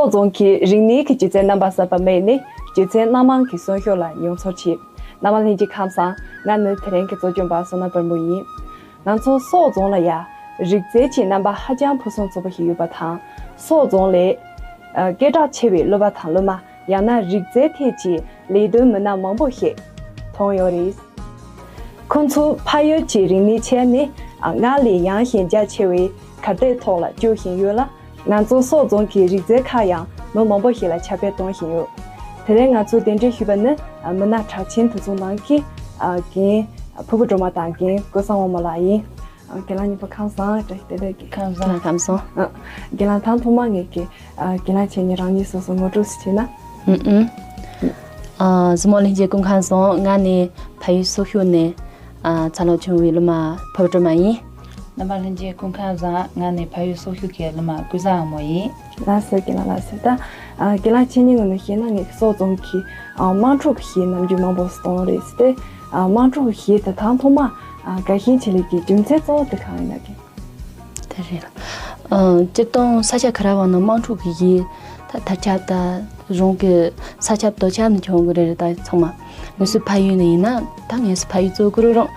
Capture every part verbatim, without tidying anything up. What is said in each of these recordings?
རྫོང་གི་རིག་གནས་ཀྱི་སྒྱུ་རྩལ་རྣམ་པ་གསར་པ་མེད་ནས་སྒྱུ་རྩལ་སྣ་མང་གི་གསོན་ཤུགས་ལ་མྱོང་ཚོར་བྱེད། རྣམ་པ་ལྷན་རྒྱས་ཁམས་བཟང་། ང་ནི་དེ་རིང་གི་གཙོ་སྐྱོང་པ་བསོད་ནམས་དཔལ་མོ་ཡིན། ང་ཚོ་སོག་རྫོང་ལ་ཡ་རིག་རྩལ་གྱི་རྣམ་པ་ཧ་ཅང་ཕུན་སུམ་ཚོགས་པ་ཞིག་ཡོད་པ་དང་། སོག་རྫོང་ལས་ཨ་སྐད་གྲགས་ཆེ་བའི་སློབ་པ་དང་སློབ་མ། ཡང་ན་རིག་རྩལ་ཐད་ཀྱི་ལས་དོན་མི་སྣ་མང་པོ་ཞིག་མཐོང་ཡོད་རེད། ཁོ་ཚོ་ཕ་ཡུལ་གྱི་རིག་གནས་ཆེད་ནས་ཨ་སྔར་ལས་ཡངས་ཤིང་རྒྱ་ཆེ་བའི་གར་སྟེགས་ཐོག་ལ་སྐྱོད་བཞིན་ཡོད་ལ། ང་ཚོ་སོག་རྫོང་གི་རིག་རྩལ་ཁག་ཡང་མི་མང་པོ་ཞིག་ལ་ཁྱབ་སྤེལ་གཏོང་བཞིན་ཡོད། དེ་རིང་ང་ཚོ་གདན་འདྲེན་ཞུས་པ་ནི་ཨ་མི་སྣ་གྲགས་ཆེན་དེ་ཚོའི་ནང་གི་ཨ་རྒན་ཕུར་བུ་སྒྲོལ་མ་དང་རྒན་ཀུན་བཟང་དབང་མོ་ལགས་ཡིན། ཨ་རྒན་ལགས་གཉིས་པོ་ཁམས་བཟང་། བཀྲ་ཤིས་བདེ་ལེགས། ཁམས་བཟང་། ཁམས་བཟང་། ཨ་རྒན་ལགས་དང་ཐོག་མ་ངས་ཀྱི་ཨ་རྒན་ལགས་ཁྱེད་གཉིས་རང་ཉིད་སོ་སོ་ངོ་སྤྲོད་ཞིག་བྱས་ན། ཨུམ་ཨུམ། ཨ་གཟིགས་མོ་ལྷན་རྒྱས་སྐུ་ཁམས་བཟང་། ང་ནི་ཕ་ཡུལ་སོག་ཤུལ་ནས་ཨ་ཚ་ལོ་ཆུང་བའི་སློབ་མ་ཕུར་བུ་སྒྲོལ་མ་ཡིན། རྣམ་པ་ལྷན་རྒྱས་སྐུ་ཁམས་བཟང་། ང་ནི་ཕ་ཡུལ་སོག་ཤུལ་གྱི་སློབ་མ་ཀུན་བཟང་དབང་མོ་ཡིན། ལགས་སོ་རྒན་ལགས། ལགས་སོ། ད་ཨ་རྒན་ལགས་ཁྱེད་གཉིས་ངོས་ནས་བཤད་ན་ངས་སོག་རྫོང་གི་ཨ་དམངས་ཁྲོད་ཀྱི་གཞས་ནམ་རྒྱུན་མང་པོ་ཞིག་གཏོང་རེད་ཟེར་ཏེ། ཨ་དམངས་ཁྲོད་ཀྱི་གཞས་དེ་དང་ཐོག་མ་ཨ་དགའ་ཞེན་བྱེད་ལས་ཀྱི་རྒྱུ་མཚན་གཙོ་བོ་དེ་གང་ཡིན་ན་རྒན། དེ་རེད་ལ། ཨ་སྤྱིར་བཏང་ས་ཆ་ག་ར་བ་ན་དམངས་ཁྲོད་ཀྱི་གཞས་ད་དར་ཁྱབ་ད་རང་གི་ས་ཁྱབ་རྡོ་ཁྱབ་ནས་ཁྱོང་གི་རེད་རེད། ད་ཚང་མ་ངེད་ཚོ་ཕ་ཡུལ་ནས་ཡིན་ན། ད་ངེད་ཚོ་ཕ་ཡུལ་གཙོ་གུ་རུ་རང་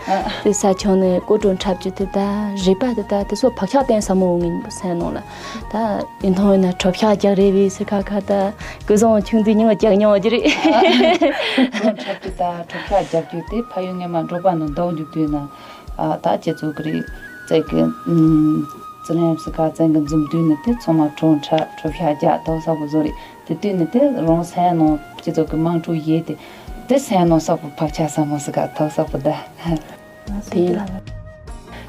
དེ་ས་ཁྱོང་ནས་ཀོ་ཀྲོ་འཁྲབ་རྒྱུ་དེ་ད་རེད་པ། དེ་ད་དེ་ཚོ་བག་ཆགས་བརྟན་ས་མོ་ངེད་སེམས་ནང་ལ་ད་ཡིན་མཐོང་ཡིན་ན་གྲོ་ཕྱག་རྒྱག་རེད་བས་ཟེར། ཁ་ཁ་ད་ཀུན་བཟང་ཆུང་དུས་མྱིང་རྒྱག་མྱོང་གི་རེད། ཀོ་ཀྲོ་འཁྲབ་རྒྱུ་ད་གྲོ་ཕྱག་རྒྱག་རྒྱུ་དེ་ཕ་ཡུལ་ངེད་མ་འབྲོག་པ་ནང་འདུག་རྒྱུ་དུས་ན། ཨ་ད་ཁྱེད་ཚོ་གི་རིག་རྩལ་གི་ཨུམ་རྩེད་ལེན་ཟེར་ག་རྩེད་གི་འཛོམས་དུས་ནི་དེ་ཚང་མ་གྲོ་འཁྲབ་གྲོ་ཕྱག་རྒྱག་ཐོག་ས་བུ་བཟོ་རེད། དེ་དུས་ནི་དེ་རང་སེམས་ནང་ཁྱེད་ཚོ་གི་དམངས་ཁྲོད་གཞས་དེ་དེ་སེམས་ནང་ས་བུ་བག་ཆགས་ས་མོ་ཟེར་ག་ཐོག་ས་བུ་ད། དེ་ཡིན་ལ།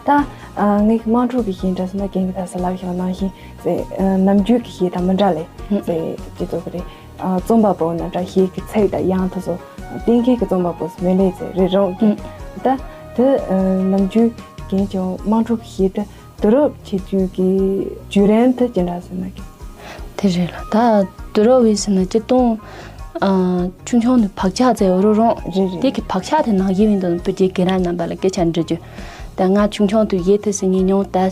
ད་ཨ་ངས་དམངས་ཁྲོད་ཀྱི་གཞས་འདྲ་ཟེར་ན་རྒན་གྱི་ད་ས་ལབ་ཤེས་པ་ནང་བཞིན་ཟེར་ཨ་ནམ་རྒྱུན་གྱི་གཞས་དང་མི་འདྲ་ལེ། ཟེར་ཁྱེད་ཚོ་གི་རེད། ཨ་རྩོམ་པ་པོ་ན་འདྲ་གཞས་ཀྱི་ཚིག་དང་དབྱངས་དེ་ཚོ་གཏན་འཁེལ་གྱི་རྩོམ་པ་པོ་མེད་ལེ་ཟེར་རེད་རང་གི། ད་དེ་ཨ་ནམ་རྒྱུན་རྒན་ཀྱང་དམངས་ཁྲོད་ཀྱི་གཞས་དེ་དུས་རབས་ཁྱེད་ཚོའི་གི་བརྒྱུད་རིམ་དེ་ཅི་འདྲ་ཟེར་ན་གི། དེ་རེད་ལ། ད་དུས་རབས་བས་ཟེར་ན་སྤྱིར་བཏང་ཨ་ཆུང་ཆུང་ནས་བག་ཆགས་ཟེར་རོ་རང་རེད་རེད། དེ་གི་བག་ཆགས་དེ་ནང་བཞིན་ཡིན་དུས་བུ་རྒྱུད་རྒན་རབས་རྣམ་པ་ལ་སྐད་ཆ་འདྲི་རྒྱུ། ད་ང་ཆུང་ཆུང་དུས་གཞས་དེ་ཟེར་ངས་མྱོང་ད།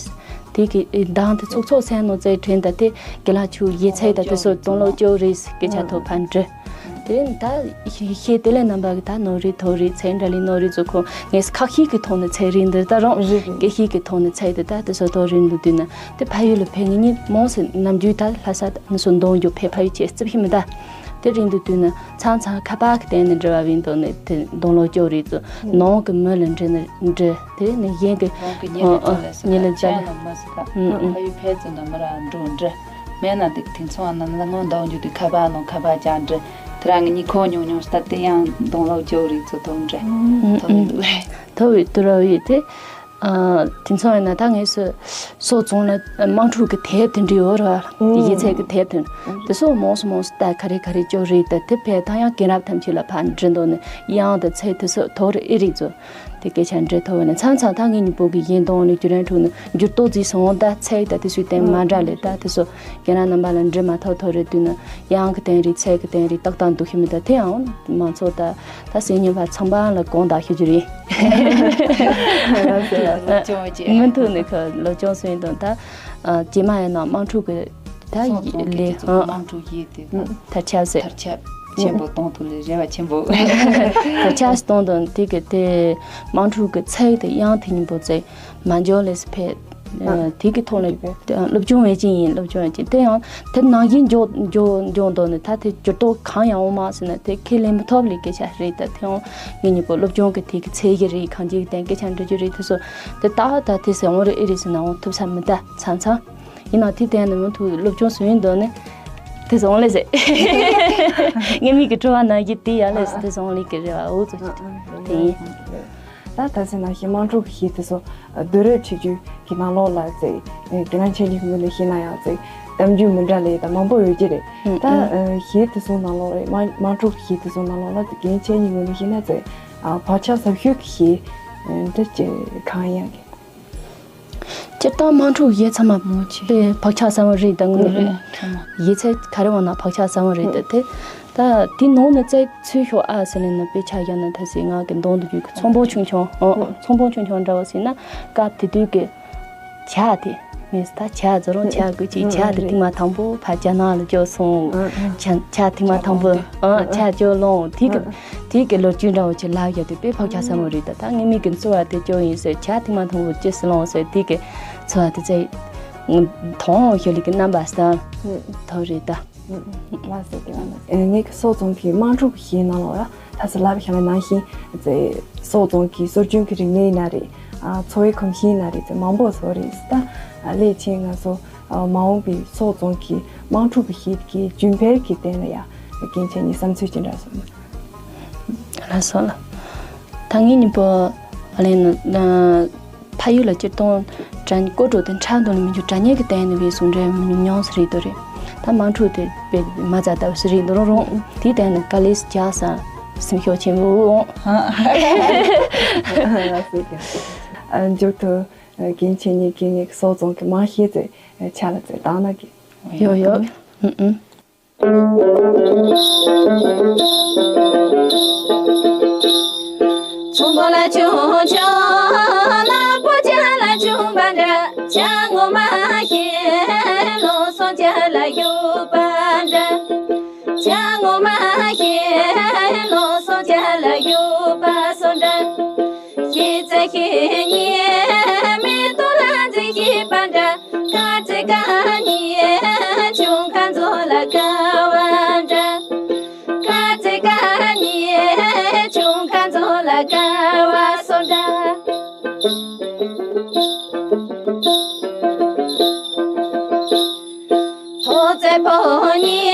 དེ་གི་གདངས་དེ་ཚོགས་ཚོགས་སེམས་ནང་ཙེ་དྲན་ད་དེ་དགེ་ལགས་ཆུ་ཡེ་ཚད་ད་དེ་སོ་དོན་ལོ་ཅོ་རེས་སྐད་ཆ་ཐོག་ཕན་འདྲི། དེ་ད་ཤེས་དེ་ལས་རྣམ་པ་གི་ད་ནོ་རེ་ཐོ་རེ་ཚད་འདྲ་ལི་ནོ་རེ་ཚོ་ཁོ་ངས་ཁ་ཤས་ཀྱི་ཐོག་ནས་ཚད་རེད་འདིར་ད་རང་རེད་རེད། སྐད་ཤས་ཀྱི་ཐོག་ནས་ཚད་དེ་ད་དེ་སོ་ཐོ་རེ་འདུག་དུས་ན་དེ་ཕ་ཡུལ་ལ་ཕེབས་ངེས་ཉིད་མོང་སེ་ནམ་རྒྱུན་ད་ལྷ་ས་ནི་སོ་འདོང་རྒྱུ་ཕེབས་ཕ་ཡུལ་ཆེ་རྩིབ་ཤི་མི་ད། དེ་རིང་དུ་དུས་ན་ཚང་ཚང་ཁ་པར་གྱི་སྟེང་ནས་འབྲེལ་བ་བིན་དོ་ནས་དེ་གདོང་ལོག་སྐྱོ་རེད་ཚོ་ནང་གི་མི་ལ་འདྲི་ན་འདྲི་དེ་ནས་གཞན་གྱི་ནང་གི་ཉེ་ལས་ཨ་ཨ་ཙམ་ལས་ཉེ་ལས་ཙམ་ལས་ནང་མ་ཟིག་ག་ཨུ་ཨུ་ཕ་ཡུལ་ཕལ་ཙམ་ན་མི་ར་འགྲོ་འདྲི་མེད་ན་དེ་དེང་སང་ན་ལ་ངོ་འདང་རྒྱུ་དེ་ཁ་པར་ནང་ཁ་པར་ཅང་འདྲི་དེ་རང་གི་ཉི་ཁོ་ཉུང་ཉུང་ལྟ་དེ་ཡང་གདོང་ལོག་སྐྱོ་རེད་ཚོ་དོ་འདྲི་ཐོ་བི་འདུག་རེད། ཐོ་བི་དུ་ར་བི་དེ། ཨ་དེ་ཚོ་ཡིན་ན་ད་ངས་སུ་སོ་བཙོང་ལ་དམངས་ཁྲོད་ཀྱི་དེབ་དེ་འདྲ་ཡོད་ར། ཨུ། ཡིག་ཚད་ཀྱི་དེབ་དེ་དེ་སོ་མོང་སུ་མོང་སུ་ལྟ་ག་རེ་ག་རེ་ཅོ་རེད་ད་དེ་ཕལ་ཐང་ཡང་རྒན་རབས་ཐམས་ཅད་ལ་ཕར་འབྲི་འདོད་ནས་དབྱངས་དང་ཚད་དེ་སོ་ཐོ་རེ་ཨེ་རིག་ཚོ་དེ་སྐད་ཆ་འདྲི་ཐོ་བ་ནས་མཚམས་མཚམས་ད་ངའི་མྱི་པོ་གི་ཡིན་དང་ནས་རྒྱུ་རན་ཁྲོད་ནས་འགྱུར་ལྡོག་རྩིས་སོང་ད་ཚད་ད་དེ་སུའི་སྟེང་མ་འདྲ་ལས་ད་དེ་སོ་རྒན་རབས་རྣམ་པ་ལ་འབྲི་མ་ཐོག་ཐོ་རེ་དུས་ན་དབྱངས་ཀྱི་སྟེང་རེད་ཚད་ཀྱི་སྟེང་རེད་ཏག་ཏག་འདུག་ཤི་མི་ད་དེ་ཡང་མང་ཚོགས་ད། ད་སེམས་ཉམས་པ་ཚང་པ་ལ་དགོངས་དག་ཞུ་རྒྱུ་རེད། སློབ་སྦྱོང་བྱེད། མུ་མཐུད་ནས་ཁོ་སློབ་སྦྱོང་སོན་དང་ད་རྗེས་མ་ཡིན་ན་དམངས་ཁྲོད་ཀྱི་ད་སོང་ཡི་ཙང་ལས་ཁྱེད་ཚོ་ཨ་དམངས་ཁྲོད་ཡིན་དེ་ད་དར་ཁྱབ་ཟེར། དར་ཁྱབ་ཆེན་པོ་གཏོང་ཐུབ་ལས་རེ་བ་ཆེན་པོ། དར་ཁྱབ་གཏོང་དང་དེ་གི་དེ་དམངས་ཁྲོད་ཀྱི་ཚད་དེ་ཡང་དེ་ཉིན་པོ་ཚད་མ་འཇོག་ལས་སུ་ཕེབས། ཨ། དེ་གི་ཐོག་ལ་སློབ་སྦྱོང་བྱེད་ཀྱི་ཡིན། སློབ་སྦྱོང་བྱེད་ཀྱི་དེ་ཡང་དེ་ནང་བཞིན་འཇོག་འཇོག་འཇོག་འདོད་ནས་ད་དེ་འགྱུར་ལྡོག་གང་ཡང་འོང་མ་ཟེར་ན་དེ་ཁས་ལེན་མི་ཐུབ་ལས་སྐད་ཆ་རེད། ད་དེ་ཡང་ངེད་གཉིས་པོ་སློབ་སྦྱོང་གི་དེ་གི་ཚད་གཞི་རེད། གང་ཅིའི་སྟེང་སྐད་ཆ་འདྲི་རྒྱུ་རེད། དེ་ཚོ་དེ་ད་ད་དེ་ཟེར་འོང་རེད་ཨེ་རེད་ཟེར་ན་འོང་ཐུབ་ས་མི་ད་ཚང་ཚང་ཡིན་ན་དེ་དེ་ནས་མུ་མཐུད་སློབ་སྦྱོང་སུ་ཡིན་འདོད་ནས་དེ་ཟེར་འོང་ལས་ཟེར། ངེད་མིག་གི་དྲི་བ་ནང་བཞིན་དེ་ཡང་ལས་ཟེར་དེ་ཟེར་འོང་ལས་ཀྱི་རེད་བ། འོ་ཚོ་དེ་ཡིན། ད་ད་ཟེར་ན་ཞེ་དམངས་ཁྲོད་ཀྱི་གཞས་དེ་ཚོ་བསྡུ་རུབ་བྱེད་རྒྱུ་གི་ནང་ལོགས་ལ་ཟེར་དེ་ལན་ཆེན་གྱི་ངོས་ནས་བཤད་ན་ཡང་ཟེར་གཏམ་རྒྱུད་མི་འདྲ་ལས་དང་མང་པོ་ཡོད་ཀྱི་རེད། ད་གཞས་དེ་ཚོ་ནང་ལོགས་རེད། དམངས་དམངས་ཁྲོད་ཀྱི་གཞས་དེ་ཚོ་ནང་ལོགས་ལ་དེ་ལན་ཆེན་གྱི་ངོས་ནས་བཤད་ན་ཟེར་བག་ཆགས་ཟབ་ཤོས་ཀྱི་གཞས་འདི་ཅི་གང་ཡང་གི། སྤྱིར་བཏང་དམངས་ཁྲོད་གཞས་ཚང་མ་མོ་ཆེ་དཔེ་བག་ཆགས་ཟབ་མོ་རེད། ད་དངོས་གནས་རེད་ཚང་མ། གཞས་ཚད་ག་རེ་འོང་ན་བག་ཆགས་ཟབ་མོ་རེད། ད་དེ་ད་དེ་ནང་ནས་རྩད་ཚུད་ཤོག་ཨ་ཟེར་ལེ་ན་དཔེ་ཆ་ཡང་ན་ད་ཟེར་ང་གི་འདོན་དུ་རྒྱུ་གི་ཚོང་དཔོན་ཆུང་ཆུང་ཨོ་ཚོང་དཔོན་ཆུང་ཆུང་འདྲ་བོ་ཟེར་ན་སྐབས་དེ་དུས་ཀྱི་ཇ་དེ་ ངས་ད་ཇ་རྫོ་རོང་ཇ་དགོས་ཀྱི་ཇ་དེ་ཐེངས་མ་དང་པོ་ཕ་རྒྱ་ནག་ལ་འབྱོར་སོང་། ཇ་ཇ་ཐེངས་མ་དང་པོ་ཨ་ཇ་འབྱོར་ལོང་དེ་གི་དེ་གི་ལོ་རྒྱུས་འདྲ་བོ་ཅིག་ལབ་ཡ་དེ་དཔེ་ཕག་ཆགས་ས་མོ་རེད། ད་ད་ངའི་མིག་གི་འཚོ་བ་དེ་འབྱོར་ཡིན་ཟེར། ཇ་ཐེངས་མ་དང་པོ་ཅི་སི་ལོང་ཟེར་དེ་གི་འཚོ་བ་དེ་ཚེ་མཐོང་ཞོ་ལི་གི་རྣམ་པ་སྟ་ཐོ་རེད་ད། ལགས་སོ། དེ་བ་ན་ངེད་ཀྱི་སོག་རྫོང་གི་དམངས་ཁྲོད་ཀྱི་གཞས་ནང་ལོགས་ལ་ད་ས་ལབ་བཞག་པའི་ནང་བཞིན་ཚེ་སོག་རྫོང་གི་སྲོལ་རྒྱུན་གྱི་རིག་གནས་ཡིན་ན་རེད། ཨ་འཚོ་བའི་གོམས་གཤིས་ཡིན་ན་རེད། ཚེ་མང་པོ་བཟོ་རེད་ད། ཨ་སླད་ཕྱིན་ང་ཚོ་ཨ་མ་འོངས་པའི་སོག་རྫོང་གི་དམངས་ཁྲོད་ཀྱི་གཞས་ཀྱི་རྒྱུན་སྤེལ་གྱི་སྟེང་ལ་ཡ་རྒན་ཁྱེད་ཉིད་བསམ་ཚུལ་ཅི་འདྲ་བཟོ། ལགས་སོ་ལགས། ད་ངའི་སྙིང་པོ་ཨ་ལེ་ན་ཕ་ཡུལ་ལ་སྤྱིར་བཏང་དྲ་སྐོར་བྲོ་དེ་འཁྲབ་འདུག་ལ་མི་འགྱུར་དྲ་བརྙན་གྱི་སྟེང་ནས་བའི་ཟུང་འབྲེལ་མི་ཉུང་ཉུང་ཟེར་རེད་དོ་རེད། ད་དམངས་ཁྲོད་དེ་དཔེ་མ་རྩ་ལྟ་བུ་ཟེར་རེད་འདུག་རུང་རུང་དེའི་སྟེང་ནས་དཀའ་ལས་རྒྱག་ས་སེམས་ཤུགས་ཆེན་པོ་འོང་། ལགས་སོ། ཨ་མཇུག་ཏུ་ཨ་རྒན་ཁྱེད་ཉིད་ཀྱིས་ངེད་ཀྱི་སོག་རྫོང་གི་དམངས་གཞས་དེ་ཆ་ལ་ཚེ་བཏང་ན་གི། ཡོ་ཡོ། ཨུ་ཨུ། ཚོང་པོ་ལ་ཆུང་ཆུང་ལ་པོ་ཅ་ལ་ཆུང་བ་འདྲ། ཅ་ངོ་མ་ཤེས་ལོ་སོ་ཅ་ལ་ཡོད་པ་འདྲ། ཅ་ངོ་མ་ཤེས་ལོ་སོ་ཅ་ལ་ཡོད་པ་སོ་འདྲ། ཤེས་ཚ་ཤེས་ཉེ་མི་ཏོ་ལ་འཛིན་ཤེས་པ་འདྲ། ཀ་ཚེ་ཀ་ཉེ་ཆུང་ཁ་མཛོ་ལ་ཀ་བ་འདྲ། ཀ་ཚེ་ཀ་ཉེ་ཆུང་ཁ་མཛོ་ལ་ཀ་བ་སོ་འདྲ། ཐོ་ཚེ་ཕོ་ཉེ་